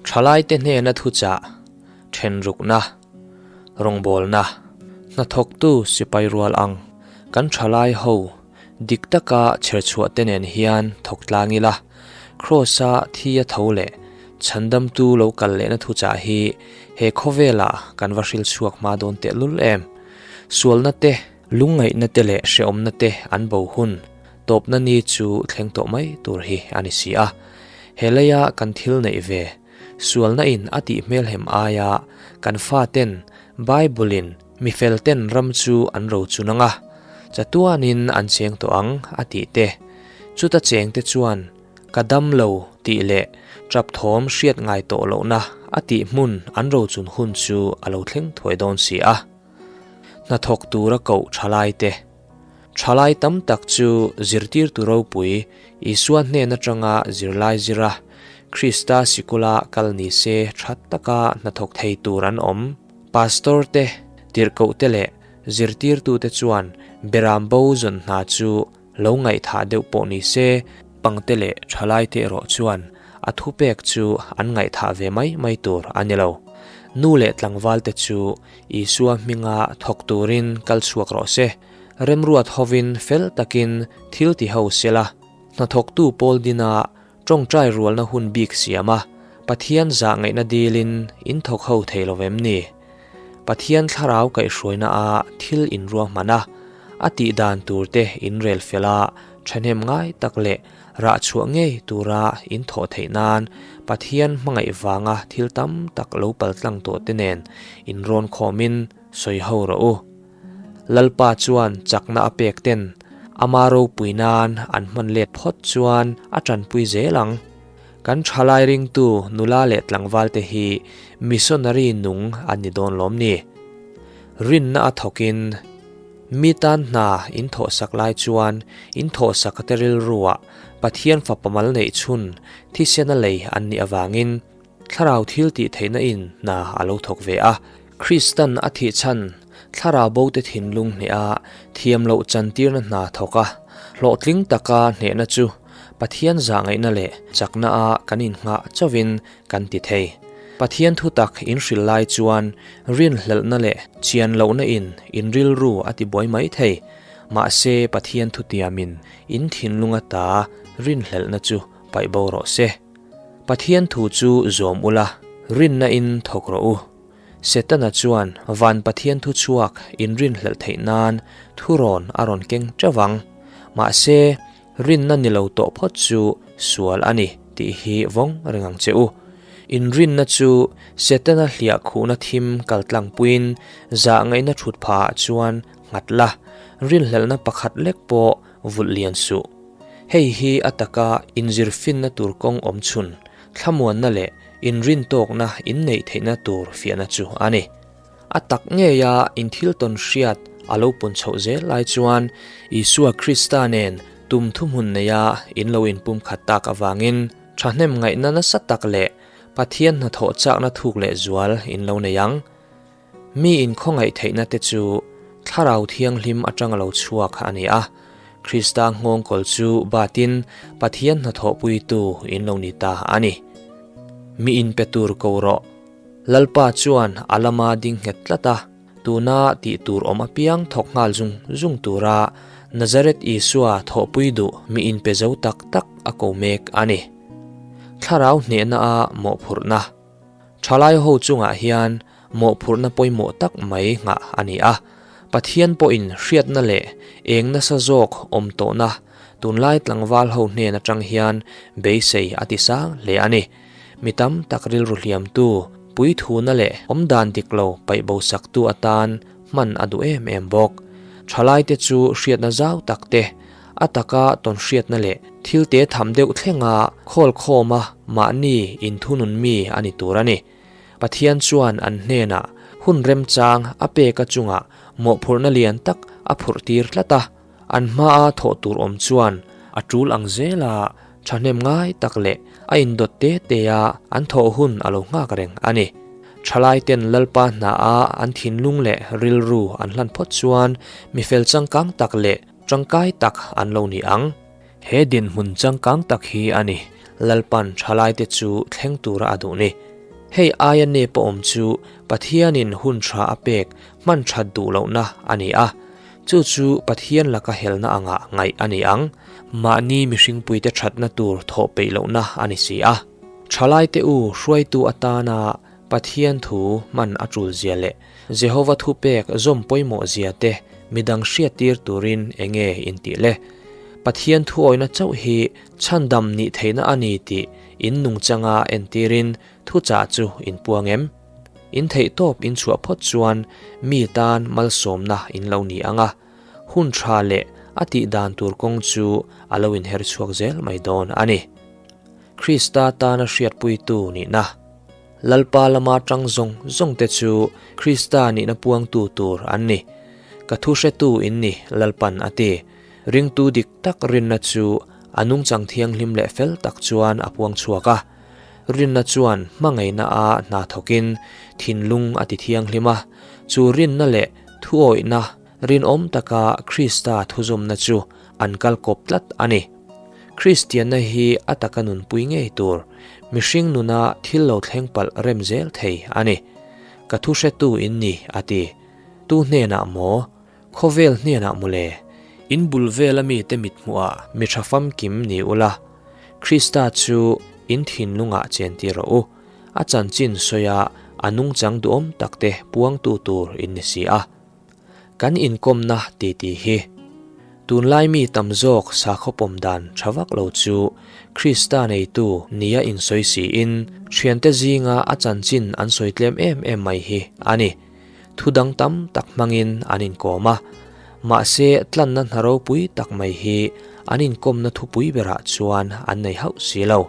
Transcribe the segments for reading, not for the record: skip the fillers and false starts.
Thalaite hnena thuchah, thenrukna, rawngbawlna, hnathawktu sipai rual ang kan thalai ho dik taka chherchhuah te nen hian thawk tlang ila, Kraws-a thi a tho leh chhandamtu lo kal lehna thuchah hi he khawvelah kan va hril chhuak hma dawn tehlul em? Sualna te, lungngaihna te leh hrehawmna te an bo hun tawpna ni chu thleng tawh mai tur hi a ni si a. He leia kan thil neih ve, sualna in a tih hmelhem aia kan faten Bible-in mi fel ten ram chu an ro chun ang a, chatuanin an cheng tawh ang a tih te, chuta chengte chuan ka dam lo tih leh tap thawm hriat ngai tawh lohna a tih hmun an ro chun hun chu a lo thleng thuai dawn si a. Hnathawk tura koh thalaite. Thalai tam tak chu zirtirtu ropui Isua hnen atanga zirlai zira Krista sikula kal ni se tha taka hnathawk thei tur an awm. Pastor te, tirhkohte leh zirtirtute chuan beram bo zawn hna chu lo ngaihthah deuh pawh ni se, pangte leh thalaite erawh chuan a thupek chu an ngaihthah ve mai mai tur a ni lo. Nu leh tlangvalte chu Isua hminga thawk turin kal chhuak rawh se. Remruat hovin fel takin thil ti ho sela, hnathawktu pawl dina tawngtai rualna hun bik siam a, Pathian zah ngaihna dilin in thawk ho thei lo vem ni? Pathian thlarau kaihhruaina a thil inruahman a, a tih dan tur te in rel fel a, thahnem ngai tak leh rah chhuah ngei tura in thawh theih nan Pathian hmangaih vanga thil tam tak lo pal tlang tawh te nen in rawn khawmin sawi ho rawh u. Lalpa chuan chakna a pek ten ama ropui nan an hman let phawt chuan a tanpui zel ang. Kan thalai ringtu nula leh tlangval te hi missionary nung an ni dawn lawm ni? Rinna a thawkin mi tan hna in thawhsak lai chuan in thawhsak te rilruah Pathian fapa mal neih chhun thisena lei an nih avangin thlarau thil tih theihna in hna a lo thawk ve a. Kristan a thih chhan thlarau bo te thinlung hneha thiam loh chantirna hna thawk a, hlawhtling taka hnehna chu Pathian zahngaihna leh chakna a kan innghah chauhin kan ti thei. Pathian thutak in hrilh lai chuan rinhlelhna leh chian lohna in in rilru a ti buai mai thei. Mahse Pathian thutiamin in thinlung ata rinhlelhna chu paih bo rawh se. Pathian thu chu zawm ula, rinna in thawk rawh u. Setana chuan van Pathian thu chhuak in rinhlelh theih nan thurawn a rawn keng teuh vang. Mahse, rinna ni lo tawh phawt chu sual a ni tih hi vawng reng ang che u. Inrinna chu Setana hliah khuhna thim kaltlangpuiin zah ngaihna thut phah ah chuan nghat la, rinhlelhna pakhat lek pawh vulh lian suh. Hei hi a taka inzirfinna tur kawng awm chhun, thlamuanna leh inrintawkna inneih theihna tur fiahna chu a ni. A tak ngeia inthil tawn hriat a lo pun chhoh zel lai chuan Isua Krista nen tum thuhmun neia in lo inpumkhat tak avangin thahnem ngaihna nasa tak leh Pathian hnathawh chakna thuk leh zual in lo nei ang. Mi inkhawngaih theihna te chu Thlarau Thianghlim atanga lo chhuak a ni a, Krista nghawngkawl chu batin Pathian hnathawhpuitu in lo ni ta a ni. Mi inpe tur ko rawh. Lalpa chuan a lama ding nghet tlat a, tuna tih tur awm apiang thawk nghal zung zung tura Nazareth Isua thawhpui duh mi inpe zo tak tak a ko mek a ni. Thlarau hnehna a mawhphurhna. Thalai ho chungah hian mawhphurhna pawimawh tak mai nghah a ni a, Pathian pawhin hriatna leh eng nasa zawk awm tawhna tunlai tlangval ho hnen atang hian beisei a ti sang hle a ni. Mi tam tak rilru hliamtu, puithuna leh awmdan dik lo paih bo saktu atan hman a duh em em bawk. Thalaite chu hriatna zau tak te, a taka tawnhriatna leh thil te tham deuh thlenga khawl khawma mahni inthunun mi a ni tur a ni. Pathian chuan an hnenah hun remchang a peka chungah mawhphurhna lian tak a phurh tir tlat a, an hmaa thawh tur awm chuan a tul ang zela thahnem ngai tak leh a indawt te te a an thawh hun a lo nghak reng a ni. Thalaiten Lalpa hnaah an thinlung leh rilru an hlan phawt chuan mifel changkang tak leh tangkai tak an lo ni ang. He dinhmun changkang tak hi a ni, Lalpan thalaite chu thleng tura a duh ni. Hei aia nep a awm chu Pathianin hun tha a pek hman that duh lohna a ni a, chu chu Pathian laka helna angah ngaih a ni ang. Mahni mihringpuite thatna tur thawh peih lohna a ni si a. Thalaite u hruaitu atana Pathian thu hman a tul zia leh Jehova thupek zawm pawimawh zia te midang hriattir turin eng nge in tih le? Pathian thuawina chauh hi chhandam nih theihna a ni tih in nungchanga entirin thuchah chu in puang em? In theihtawp in chhuah phawt chuan mi tan malsawmna in lo ni ang a, hun tha leh a tih dan tur kawng chu a lo inher chhuak zel mai dawn a ni. Krista tana hriatpuitu nihna. Lalpa lama tang zawng zawng te chu Krista nihna puangtu tur an ni. Ka thu hretu in ni, Lalpan a ti. Ringtu dik tak rinna chu a nungchang thianghlim leh fel tak chuan a puang chhuak a. Rinna chuan hmangaihna a hna thawkin thinlung a ti thianghlim a. Chu rinna leh thuawihna rinawm taka Krista thuzawmna chu an kal kawp tlat a ni. Kristianna hi a taka nunpui ngei tur, mihring nuna thil lo thleng palh rem zel thei a ni. Ka thu hretu in ni, a ti. Tu hnenah maw? Khawvel hnenah mawle? In bul vela mite mithmuhah mi tha famkim ni ula, Krista chu in thinlungah chentir rawh u. A chanchin sawia a nungchang duhawm takte puangtu tur in ni si a. Kan inkawmna titi hi tunlai mi tam zawk sakhaw pawm dan tha vak lo chu Krista neitu nia insawi siin thiante zinga a chanchin an sawi tlem em em mai hi a ni. Thu dang tam tak hmangin an inkawm a, mahse tlanna hna ropui tak mai hi an inkawmna thupui berah chuan an nei hauh si lo.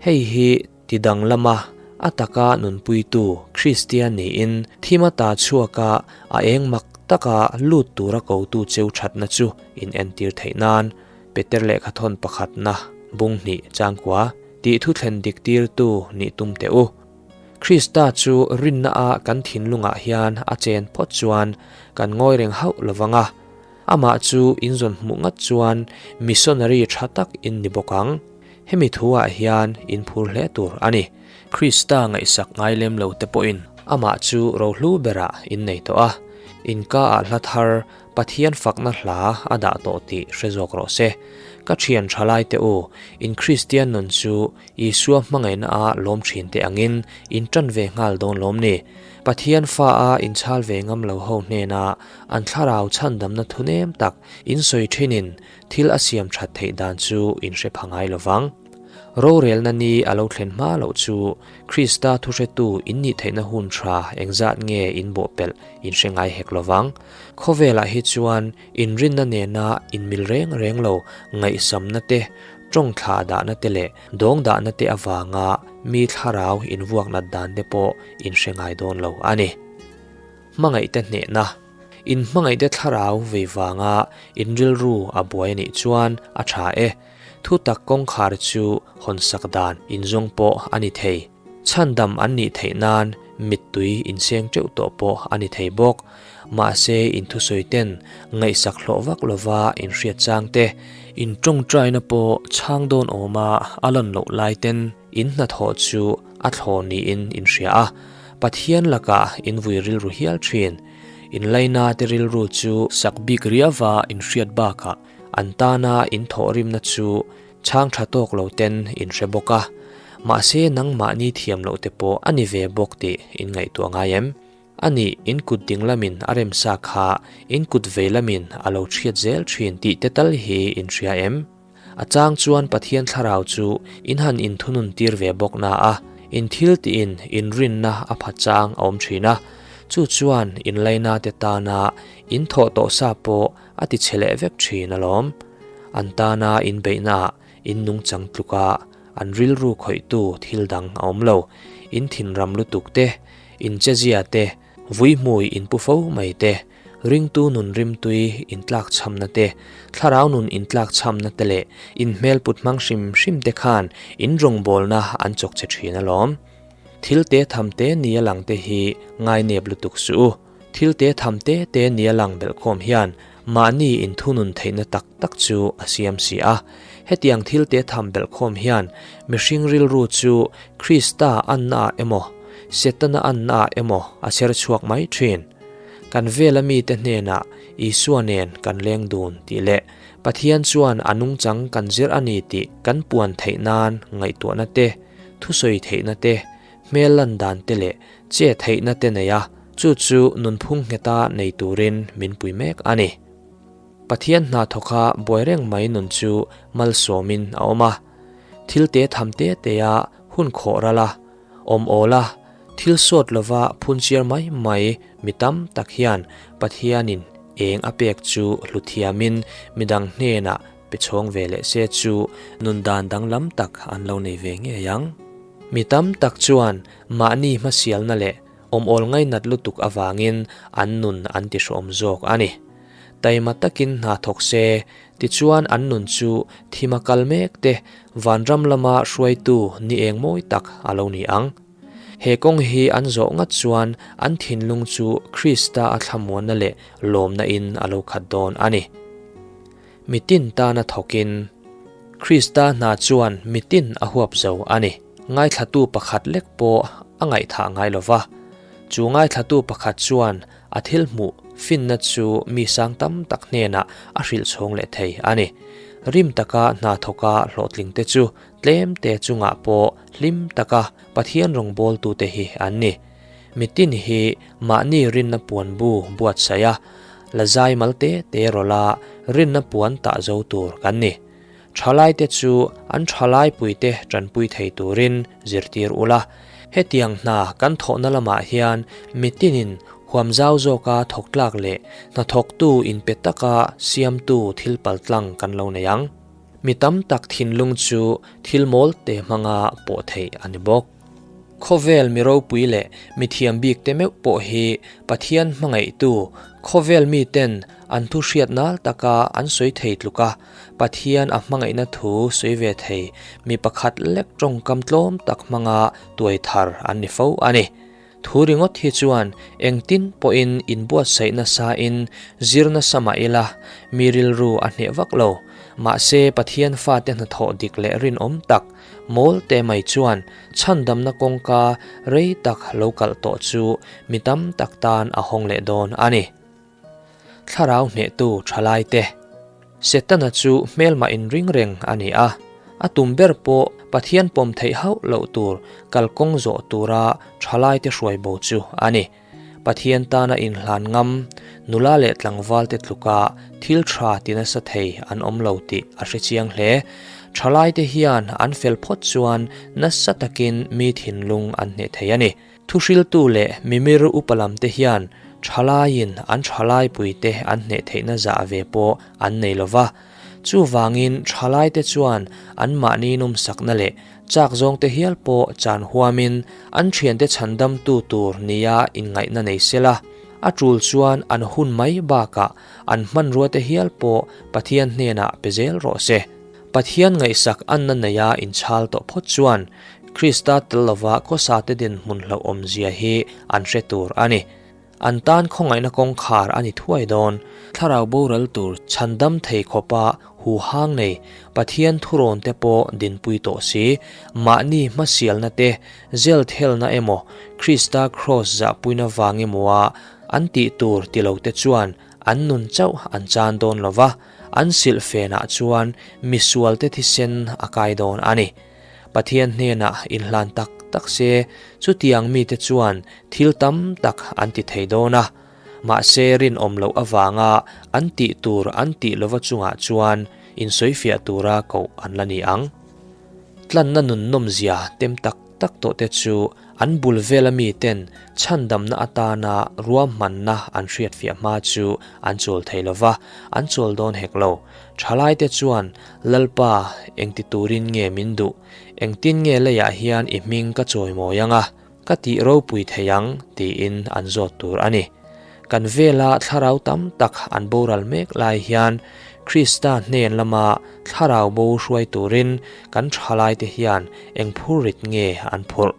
Hei hi Ti danglama a taka nunpuitu Kristian niin thim ata chhuaka a eng mak taka lut tura kotu cheu thatna chu in entir theih nan Peter lehkhathawn pakhatna bung hnih changkua tih thuthlen dik tirtu nih tum teh u. Krista chu rinna a kan thinlungah hian a chen phawt chuan kan ngawi reng hauh lovang a, amah chu in zawn hmuh ngat chuan missionary tha tak in ni bawk ang. Hemi thuah hian in phur hle tur a ni. Krista ngaihsak ngai lem lo te pawhin amah chu rohlu berah in nei tawh a, inka-ah hla thar Pathian fakna hla a dah tawh tih hre zawk rawh se. Ka thian tha lai te u, in Kristian nun chu Isua hmangaihna a lawm thin te angin in tan ve nghal dawn lawm ni? Pathian fa a inchhal ve ngam lo ho hnena an thlarau chhandamna thu nem tak in sawi thinin Thil a siam that theih dan chu in hre pha ngai lo vang. Rorelna ni a lo thlen hma loh chu Krista thuhretu in nih theihna hun tha engzat nge in bawhpelh in hre ngai hek lo vang. Khawvelah hi chuan inrinna nena inmil reng reng lo ngaihsamna te, tawng thlah dahna te leh dawng dahna te avanga mi thlarau invuaknat dan te pawh in hre ngai dawn lo a ni. Hmangaihte hnehna. In hmangaihte thlarau vei vanga in rilru a buai a nih chuan a tha e. Thutak kawngkhar chu hawnsak dan inzawng pawh a ni thei. Chhandam an nih theih nan mittui inseng teuh tawh pawh a ni thei bawk. Mahse in thusawi ten ngaihsak hlawh vak lova in hriat chang te, in tawngtaina pawh chhang dawn awma a lan loh lai ten in hnathawh chu a thlawn niin in hria a, Pathian lakah in vui rilru hial thin. Inlaina te rilru chu sak bik riauva in hriat bakah an tana in thawhrimna chu chhang tha tawk lo ten in hre bawk a, mahse nangmahni thiam loh te pawh a ni ve bawk tih in ngaihtuah ngai em? A nih, in kut ding lamin a remsa kha in kut vei lamin a lo thiat zel thin tih te tal hi in hria em? A chang chuan Pathian thlarau chu in han inthunun tir ve bawk na a, in thil tiin in rinna a pha chang a awm thin a, chu chuan in laina te tana in thawh tawh sa pawh a ti chhe leh vek thin alawm. An tana in beihnaah in nungchang tluka an rilru khawihtu thil dang a awm lo, in thinram lutuk te, in chezia te, Vuihmui inpu fo mai te, ringtu nun rimtui intlakchhamna te, thlarau nun intlakchhamna te leh inhmel put hmang hrim hrim te khan in rawngbawlna an chawk che thin alawm. Thil te tham te nia lang te hi ngainep lutuk suh u. Thil te tham te te nia lang belhkhawm hian mahni inthunun theihna tak tak chu a siam si a. Hetiang thil te tham belhkhawm hian mihring rilru chu Krista annaah emaw, Setana anna ah emaw a chher chhuak mai thin. Kan vela mite hnenah Isua nen kan leng dun tih leh Pathian chuan a nungchang kan zir a ni tih kan puan theih nan ngaihtuahna te, thusawi theihna te, hmel lan dan te leh che theihna te nei a, chu chu nunphung ngheta nei turin min pui mek a ni. Pathian hna thawka buai reng mai nun chu malsawmin a awm a. Thil te tham te tea hun khawh ral a, awm awl a, thil sawt lova phunchiar mai mai mi tam tak hian Pathianin eng a pek chu hluthiamin midang hnenah pe chhawng ve leh se chu nun dan danglam tak an lo nei ve ngei ang. Mi tam tak chuan mahni hmasialna leh Awm awl ngainat lutuk avangin an nun an ti hrawm zawk a ni. Taima takin hna thawk se, tichuan an nun chu thima kal mek te vanram lama hruaitu ni eng mawi tak a lo ni ang. He kawng hi an zawh ngat chuan an thinlung chu Krista a thlamuanna leh lawmna in a lo khat dawn a ni. Mitin tana thawkin Krista hna chuan mitin a huap zo a ni. Ngaithlatu pakhat lek pawh a ngaihthah ngai lo va. Chu ngaithlatu pakhat chuan a thil hmuh finna chu mi sang tam tak hnenah a hrilh chhawng leh thei a ni. Rim taka hna thawka hlawhtlingte chu tlemte chungah pawh hlim taka Pathian rawngbawltute hi an ni. Mitin hi mahni rinna puan bu buatsaih a, la zai mal te te rawla rinna puan tah zo tur kan ni. Thalaite chu an thalaipuite tanpui thei turin zirtir ula. Hetiang hna kan thawhna lamah hian mitinin huam zau zawka thawk tlak leh hnathawktu inpe taka siamtu thil paltlang kan lo nei ang. Mi tam tak thinlung chu thil mawl te hmanga pawh theih a ni bawk. Khawvel mi ropui leh mi thiam bik te meuh pawh hi Pathian hmangaihtu khawvel miten an thu hriat nal taka an sawi thei tluk a, Pathian a hmangaihna thu sawi ve thei mi pakhat lek tawngkam tlawm tak hmanga tuai thar an ni fo a ni. Thu ringawt hi chuan engtin pawhin inbuatsaih nasa in zir nasa mah ila mi rilru a hneh vak lo. Mahse Pathian fate hnathawh dik leh rinawm tak mawl te mai chuan chhandamna kawngka rei tak lo kalh tawh chu mi tam tak tan a hawng leh dawn a ni. Thlarau hnehtu thalaite. Setana chu hmelmah inring reng a ni a, a tum ber pawh Pathian pawm theih hauh loh tur kalkawng zawh tura thalaite hruai bo chu a ni. Pathian tana inhlan ngam, nula leh tlangvalte tluka thil tha ti nasa thei an awm lo tih a hre chiang hle. Thalaite hian an fel phawt chuan nasa takin mi thinlung an hneh thei a ni. Thuhriltu leh mimir upa lamte hian thalaiin an thalaipuite an hneh theihna zah ve pawh an nei lo va. Chuvangin thalaite chuan anmahni nawmsakna leh chak zawngte hial pawh chan huamin an thiante chhandamtu tur nia inngaihna nei sela, a tul chuan an hun mai bakah an hmanruate hial pawh Pathian hnenah pe zel rawh se. Pathian ngaihsak anna neia inchhal tawh phawt chuan Krista tel lova khawsate dinhmun hlauhawmzia hi an hre tur a ni. An tan khawngaihna kawngkhar a ni thuai dawn. Thlarau boral tur chhandam thei khawpa huhang nei Pathian thurawnte pawh dinpui tawh si, mahni hmasialna te, zelthelna emaw, Krista kraws zahpuina vang emawa an tih tur ti lote chuan an nun chauh an chan dawn lova, an silhfenah chuan misualte thisen a kai dawn a ni. Pathian hnenah inhlan tak tak se, chutiang mite chuan thil tam tak an ti thei dawn a. Mahse rinawm loh avanga an tih tur an tih lova chungah chuan insawifiah tura koh an la ni ang. Tlanna nunnawmzia tem tak tak tawh te chu an bul vela miten chhandamna atana ruahmanna an hriatfiah hma chu an chawl thei lova, an chawl dawn hek lo. Thalaite chuan, Lalpa, engti turin nge min duh? Engtin nge leiah hian i hming ka chawimawi ang a, ka tih ropui thei ang? tiin an zawt tur a ni. Kan vela thlarau tam tak an boral mek lai hian Krista hnen lama thlarau bo hruai turin kan thalaite hian eng phurrit nge an phurh?